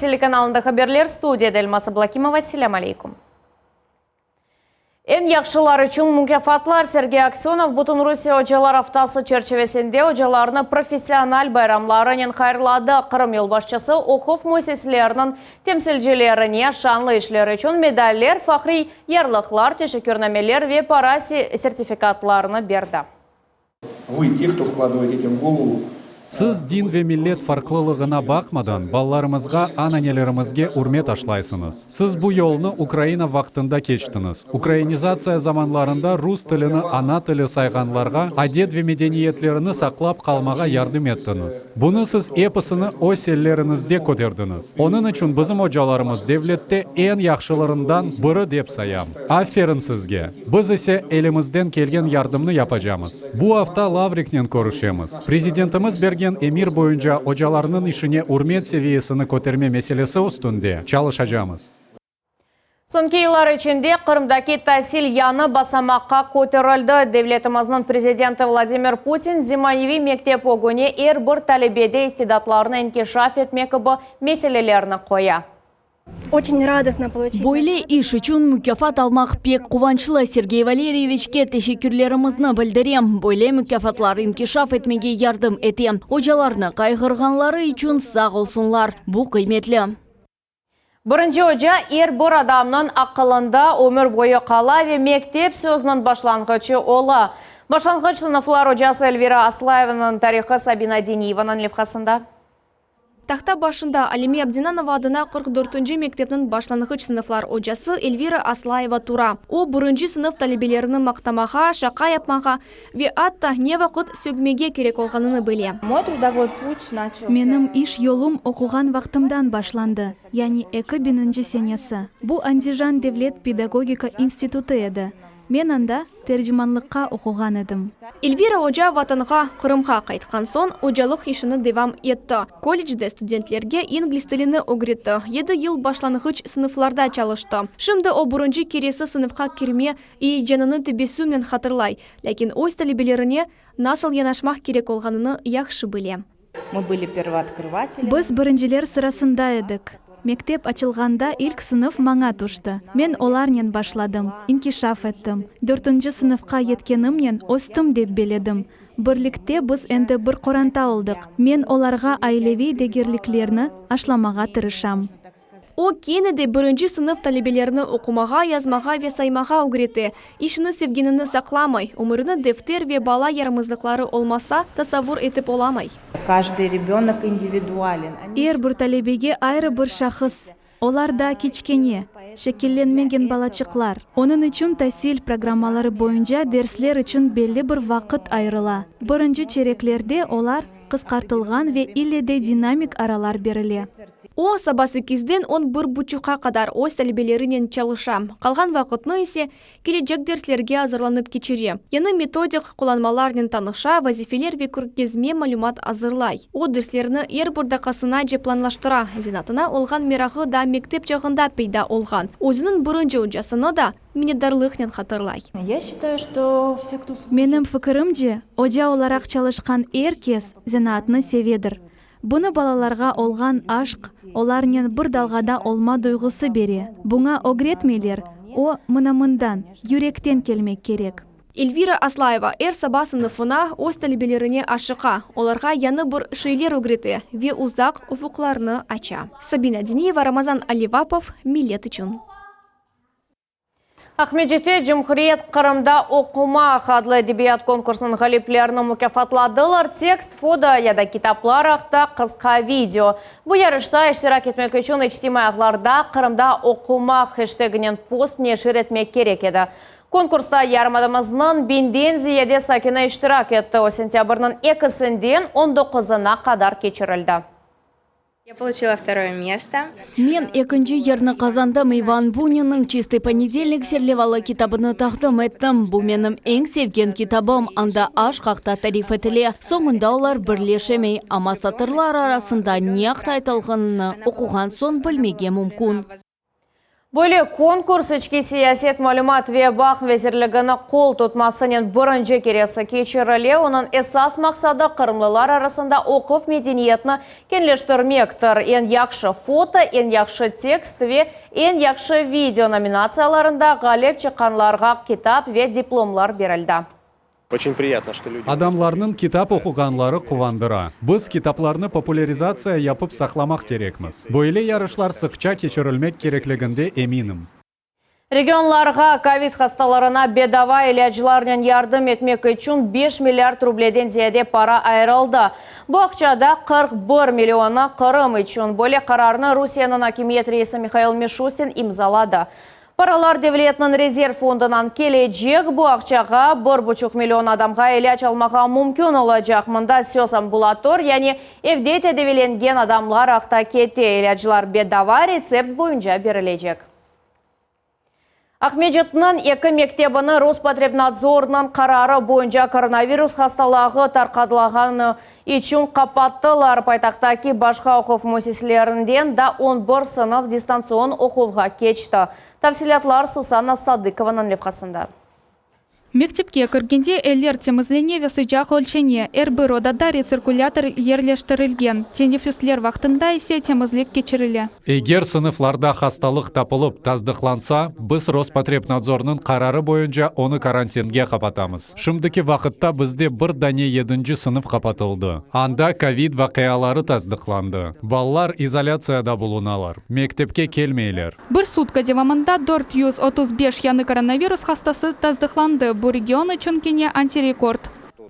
Millet telekanalında haberler, studiyada Elmaz Ablakimova. Selâm aleykum. Eñ yahşılar içün mukâfatlar Sergey Aksönov Bütünrusiye ocalar aftası çerçivesinde ocalarnı professional bayramlarınen hayırladı. Qırım yolbaşçısı oquv müessiseleriniñ temsilcilerine şanlı işleri içün medaller, fahriy yarlıqlar, teşekkürnameler ve para sertifikatlarını berdi. Vı, te, kto vkladывает detyam v golovu. Siz din ve millet farqlılığına baqmadan, balalarımızğa, ananelerimizge ürmet aşlaysıñız. Siz bu yolnı Ukraina vaqtında keçtiñiz. Ukrainizatsiya zamanlarında rus tilini ana tili sayğanlarğa adet ve medeniyetlerini saqlap qalmağa yardım ettiñiz. Bunı siz episini öz elleriñizde köterdiñiz. Onıñ içün bizim ocalarımız devlette eñ yahşılarından biri dep sayam. Aferin sizge! Biz ise elimizden kelgen yardımnı yapacamız. Bu afta Lavriknen körüşemiz. Prezidentimiz bergen emir boyunca ocalarnıñ işine ürmet seviyesini köterme meselesi üstünde çalışacamız. Soñki yıllar içinde Qırımdaki tasil yañı basamaqqa köterildi. Devletimizniñ prezidenti Vladimir Putin zemaneviy mektep ögüne er bir talebede istidatlarını inkişaf etme kibi meselelerni qoya. Böyle iş içün mukâfat almaq pek quvançlı. Sergey Valeryeviçke teşekkürlerimizni bildirem. Böyle mukâfatlar inkişaf etmege yardım ete. Ocalarnı qayğırğanları içün sağ olsunlar. Bu qıymetli. Birinci oca er bir adamnıñ aqılında ömür boyu qala ve mektep sözüniñ başlanğıçı ola. Başlanğıç sınıflar ocası Elvira Aslayevanıñ tarihı Sabina Diniyevanıñ levhasında. Tahta başında Alime Abdinanova adına 44-nci mektepniñ başlanğıç sınıflar ocası Elvira Aslayeva tura. O, birinci sınıf talebelerini maqtamağa, şaqa yapmağa ve atta ne vaqıt sögmege kerek olğanını bile. Menim iş yolum oquğan vaqtımdan başlandı, yani eki bininci senesi. Bu Andijan devlet pedagogika institutı edi. Men anda tercimanlıqqa oquğan edim. Elvira oca Vatanğa, Qırımğa qaytqan soñ, ocalıq işini devam etti. Kollecde studentlerge ingliz tilini ögretti, yedi yıl başlanğıç sınıflarda çalıştı. Şimdi o birinci keresi sınıfqa kirme eyecanını tebessümnen hatırlay, lâkin öz talebelerine nasıl yanaşmaq kerek olğanını yahşı bile. Biz birinciler sırasında edik. Mektep açılğanda ilk sınıf maña tüşti. Men olarnen başladım, inkişaf ettim. Dörtünci sınıfqa yetkenimnen östim dep beledim. Birlikte biz endi bir qoranta oldıq. Men olarğa aileviy degerliklerni aşlamağa tırışam. O, kene de birinci sınıf talebelerini oqumağa, yazmağa ve saymağa ögrete. İşini sevgenini saqlamay, ömürini defter ve bala yaramazlıqları olmasa, tasavvur etip olamay. Er bir talebege ayrı bir şahıs, olar daa kiçkene, şekillenmegen balaçıqlar. Onıñ içün tasil programmaları boyunca dersler içün belli bir vaqıt ayırıla. Birinci çereklerde olar qısqartılğan ve ille de dinamik aralar berile. O, saba sekizden on bir buçuqqa qadar öz talebelerinen çalışa, qalğan vaqıtnı ise kelecek derslerge azırlanıp keçire, yañı metodik qullanmalarnen tanışa, vazifeler ve körgezme malümat azırlay. O, derslerni er bir daqqasınace planlaştıra, zenaatına olğan merağı da mektep çağında peyda olğan. Özüniñ birinci ocasını da minnetdarlıqnen hatırlay. Menim fikirimce, oca olaraq çalışqan er kes zenaatnı sevedir. Bunı balalarğa olğan aşq, olarnen bir dalğada olma duyğusı bere. Buña ögretmeyler, o, mına mından, yürekten kelmek kerek. Elvira Aslayeva er saba sınıfına öz talebelerine aşıqa, olarğa yañı bir şeyler ögrete ve uzaq ufuqlarnı aça. Sabina Diniyeva, Ramazan Alivapov, Millet içün. Aqmescitte Cumhuriyet Qırımda oqumaq adlı edebiyat konkursınıñ ğaliplerini mukâfatladılar. Tekst, foto ya da kitaplar aqta qısqa video. Bu yarışta iştirak etmek içün içtimaiy ağlarda Qırımda oqumaq heşteginen post neşir etmek kerek edi. Konkursta yarımadamıznıñ biñden ziyade sakini iştirak etti. O, sentâbrniñ ekisinden on doquzına qadar keçirildi. Ya poluçila vtoroye mesto. Men ekinci yerni qazandım, İvan Buninniñ Çistıy ponedelnik serlevalı kitabını taqdim ettim. Bu menim eñ sevgen kitabım, anda aşq aqta tarif etile. Soñunda olar birleşemey, amma satırlar arasında ne aqta aytılğanını oquğan soñ bilmege mümkün. Böyle konkurs İçki siyaset, malümat ve bağ vezirliginiñ qol tutmasınen birinci keresi keçirile. Onıñ esas maqsadı, qırımlılar arasında oquv medeniyetini keñleştirmektir. Eñ yahşı foto, eñ yahşı tekst ve eñ yahşı video nominatsiyalarında ğalip çıqqanlarğa kitap ve diplomlar berildi. Adamlarnıñ kitap oquğanları quvandıra. Biz kitaplarnı populârizatsiya yapıp saqlamaq kerekmiz. Böyle yarışlar sıqça keçirilmek kerekliginde eminim. Regionlarğa kovid hastalarına bedava ilâclarnen yardım etmek içün beş milliard rubleden ziyade para ayırıldı. Bu aqçada 41 millionı Qırım içün. Böyle qararnı Rusiyeniñ akimiyet reisi Mihail Mişustin imzaladı. Paralar devletniñ rezerv fondundan kelecek, bu aqçağa bir buçuq million adamğa ilâc almağa mümkün olacaq. Mında söz ambulator, yani evde tedaviylengen adamlar aqta kete. İlâclar bedava, retsept boyunca berilecek. Aqmescitniñ eki mektebini Rospotrebnadzornıñ qararı boyunca koronavirus hastalığı tarqatılğanı içün qapattılar. Paytahtaki başqa oquv müessiselerinden da on bir sınıf distantsion oquvğa keçti. Tafsilâtlar Susanna Sadıkovanıñ levhasında. Mektepke kirgende eller temizlene ve sıcaq ölçene, er bir odada retsirkulâtor yerleştirilgen, teneffüsler vaqtında ise temizlik keçirile. Eger sınıflarda hastalıq tapılıp tasdıqlansa, biz Rospotrebnadzornıñ qararı boyunca onı karantinge qapatamız. Şimdiki vaqıtta bizde bir dane yedinci sınıf qapatıldı. Anda kovid vaqiaları tasdıqlandı. Balalar izolâtsiyada bulunalar, mektepke kelmeyler. Bir sutka devamında 435 yañı koronavirus hastası tasdıqlandı, bu region içün kene antirekord.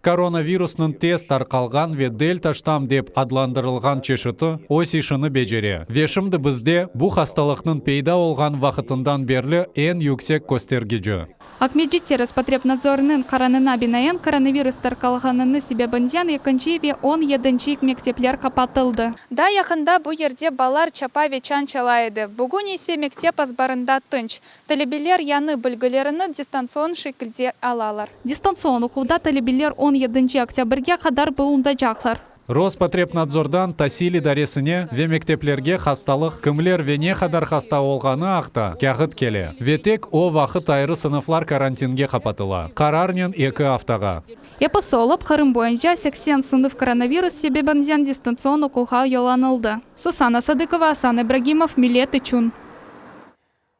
Koronavirusnıñ tez tarqalğan ve delta ştamm dep adlandırılğan çeşiti öz işini becere ve şimdi bizde bu hastalıqnıñ peyda olğan vaqıtından berli eñ yüksek köstergici. Aqmescitte Rospotrebnadzornıñ qararına binaen, koronavirus tarqalğanını sebebinden ekinci ve on yedinci mektepler qapatıldı. Daa yaqında bu yerde balalar çapa ve çañ çala edi, bugün ise mektep azbarında tınç. Talebeler yañı bilgilerini distantsion şekilde alalar. Distantsion oquvda talebeler on yedinci oktâbrge qadar bulundacaqlar. Rospotrebnadzordan tasil idaresine ve mekteplerge hastalıq, kimler ve ne qadar hasta olğanı aqta kâğıt kele ve tek o vaqıt ayrı sınıflar karantinge qapatıla, qararnen eki aftağa. Episi olıp, Qırım boyunca 80 sınıf koronavirus sebebinden distantsion oquvğa yollanıldı. Susana Sadıkova, Asan İbragimov, Millet içün.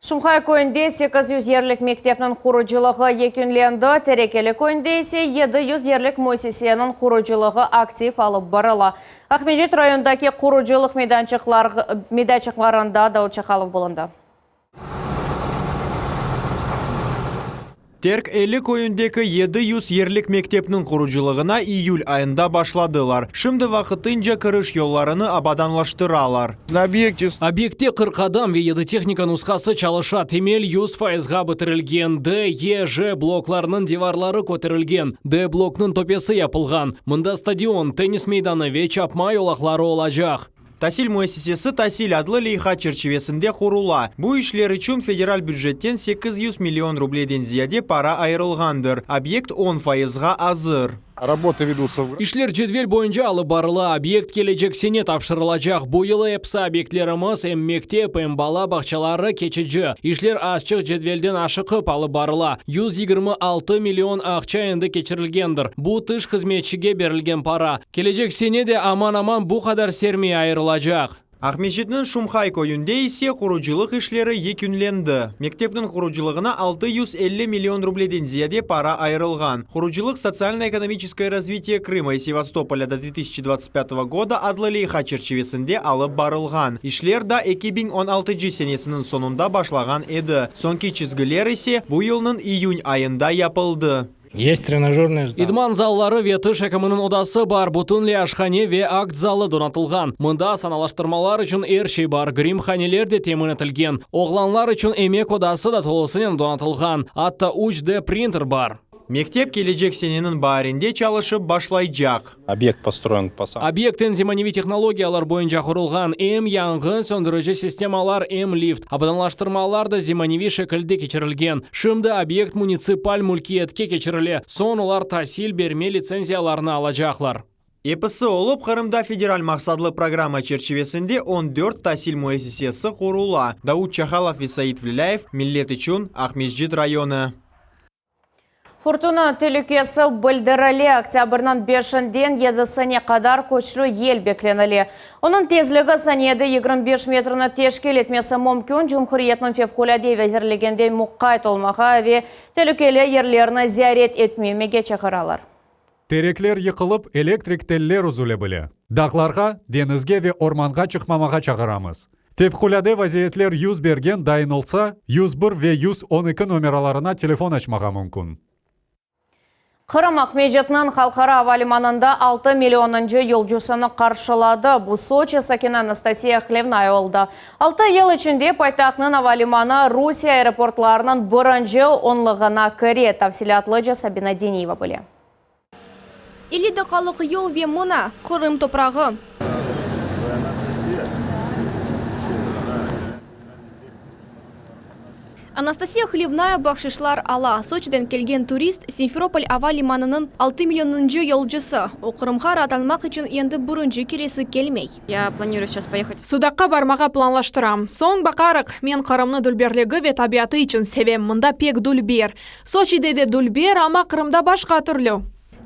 Şumhay köyünde 800 yerlik mektepniñ qurucılığı yekünlendi, Terekeli köyünde ise 700 yerlik müessiseniñ qurucılığı aktiv alıp barıla. Aqmescit rayonındaki qurucılıq meydançıqlarında Daud Çakalov bulundı. Terk Eli köyündeki 700 yerlik mektepniñ qurucılığına iyül ayında başladılar. Şimdi vaqtınca kiriş yollarını abadanlaştıralar. Obyektte 40 adam ve yedi tehnika nushası çalışa, temel 100 fayızğa bitirilgen, D, E, J bloklarınıñ divarları köterilgen, D bloknıñ töpesi yapılğan. Mında stadion, tennis meydanı ve çapma yolaqları olacaq. Tasil müessisesi Tasil adlı leyha çerçivesinde qurula. Bu işler içün federal bücetten 800 million rubleden ziyade para ayırılğandır. Obyekt on fayızğa azır. İşler cedvel boyunca alıp barıla, obyekt kelecek sene tapşırılacaq. Bu yılı episi obyektlerimiz, em mektep, em bala bağçaları keçici. İşler azçıq cedvelden aşıqıp alıp barıla. 126 million aqça endi keçirilgendir. Bu tış hızmetçige berilgen para. Kelecek sene de aman-aman bu qadar sermiya ayırılacaq. Aqmescitniñ Şumhay köyünde ise qurucılıq işleri yekünlendi. Mektepniñ qurucılığına 650 million rubleden ziyade para ayırılğan. Qurucılıq Sotsialno-ekonomiçeskoye razvitiye Krıma i Sevastopolya do 2025 goda adlı leyha çerçivesinde alıp barılğan. İşler daa 2016 senesiniñ soñunda başlağan edi, soñki çizgiler ise bu yılnıñ iyün ayında yapıldı. Есть тренажерный зал. İdman zalları ve tiş ekiminiñ odası bar, bütünley aşhane ve akt zalı donatılğan. Mında sanalaştırmalar içün er şey bar, grimhaneler de temin etilgen. Oğlanlar içün emek odası da tolusınen donatılğan, atta üç D printer bar. Mektep kelecek seneniñ baarinde çalışıp başlaycaq. Obyekt postroyen po samym. Obyekt eñ zemaneviy tehnologiyalar boyunca qurulğan, em yanğın söndürici sistemalar, em lift. Abadanlaştırmalar da zemaneviy şekilde keçirilgen. Şimdi obyekt munitsipal mülkiyetke keçirile, soñ olar tasil berme litsenziyalarını alacaqlar. Episi olıp, Qırımda federal maqsatlı programma çerçivesinde on dört tasil müessisesi qurula. Davut Çahalov ve Said Vlilâyev, Millet içün, Aqmescit rayonı. Furtuna telükesi bildirile, oktâbrniñ beşinden yedisine qadar küçlü yel beklenile. Onıñ tezligi saniyede 25 metrni teşkil etmesi mümkün. Cumhuriyetniñ Fevqulâde vezirliginde muqayt olmağa ve telükeli yerlerni ziyaret etmemege çağıralar. Terekler yıqılıp, elektrik teller üzüle bile. Dağlarğa, deñizge ve ormanğa çıqmamağa çağıramız. Fevqulâde vaziyetler 100 bergen dayın olsa, 101 ve 112 nomeralarına telefon açmağa mümkün. Qırım Aqmescitniñ halqara ava limanında 6 millionıncı yolcusını qarşıladı. Bu Soçi sakini Anastasiya Hlevnaya oldı. 6 yıl içinde paytahtnıñ ava limanı Rusiye aeroportlarınıñ birinci onlığına kire. Tafsilâtlıca Sabina Deniyeva bile. 50 daqqalıq yol ve mına Qırım toprağı. Anastasiya Hlevnaya bahşışlar ala. Soçiden kelgen turist Simferopol ava limanınıñ 6 millionıncı yolcusı. O Qırımğa raatlanmaq içün endi birinci keresi kelmey. Я планирую сейчас поехать. Sudaqqa barmağa planlaştıram. Soñ baqarıq. Men Qırımnı dülberligi ve tabiatı içün sevem. Mında pek dülber. Soçide de dülber, amma Qırımda başqa türlü.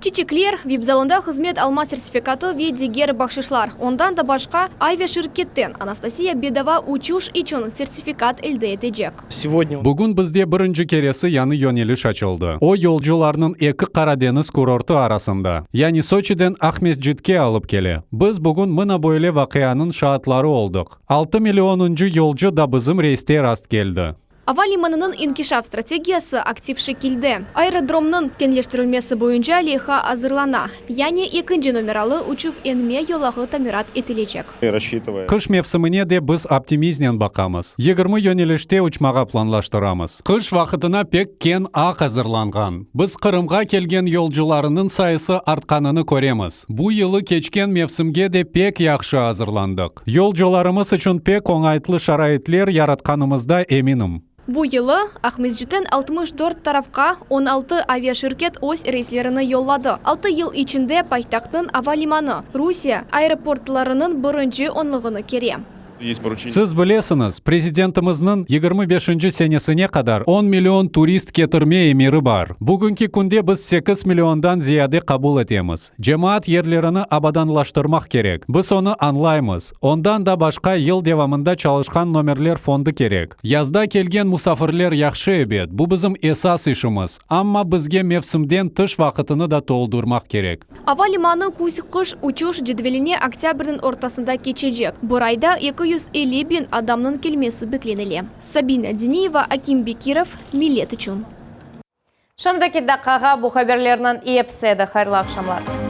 Çiçekler, VIP-zalında hızmet alma sertifikatı ve diger bahşışlar. Ondan da başqa, aviaşirketten Anastasiya bedava uçuş içün sertifikat elde etecek. Сегодня Bugün bizde birinci keresi yañı yöneliş açıldı. O, yolcularnıñ eki Qara deñiz kurortı arasında, yani Soçiden Aqmescitke alıp kele. Biz bugün mına böyle vaqianıñ şaatları oldıq. 6 millionıncı yolcu da bizim reyste rast keldi. Ava limanınıñ inkişaf strategiyası aktiv şekilde. Aerodromnıñ keñleştirilmesi boyunca leyha azırlana. Yani ekinci nomeralı uçuv enme yolağı tamirat etilecek. Рассчитывая. Qış mevsimine de biz optimizmnen baqamız. 20 yönelişte uçmağa planlaştıramız. Qış vaqtına pek keñ ağ azırlanğan. Biz Qırımğa kelgen yolcularınıñ sayısı artqanını köremiz. Bu yılı keçken mevsimge de pek yahşı azırlandıq. Yolcularımız içün pek oñaytlı şaraitler yaratqanımızda eminim. Bu yılı Aqmescitten 64 tarafqa 16 aviaşirket öz reyslerini yolladı. 6 yıl içinde paytahtnıñ ava limanı Rusiye aeroportlarınıñ birinci onlığına kire. Есть поручение. Siz bilesiñiz, prezidentimizniñ 25 senesine qadar 10 million turist ketirme emiri bar. Bugünki künde biz 8 milliondan ziyade qabul etemiz. Cemaat yerlerini abadanlaştırmaq kerek. Biz onı añlaymız. Ondan da başqa yıl devamında çalışqan nomerler fondu kerek. Yazda kelgen musafirler yahşı ebet, bu bizim esas işimiz. Amma bizge mevsimden tış vaqıtını da toldurmaq kerek. Ava limanı küz-qış uçuş cedveline oktâbrniñ ortasında keçecek. Bir ayda 250 biñ adamnıñ kelmesi beklenile. Sabina Deniyeva, Akim Bekirov, Millet içün. Şimdiki daqqağa bu haberlerniñ episi edi. Hayırlı aqşamlar.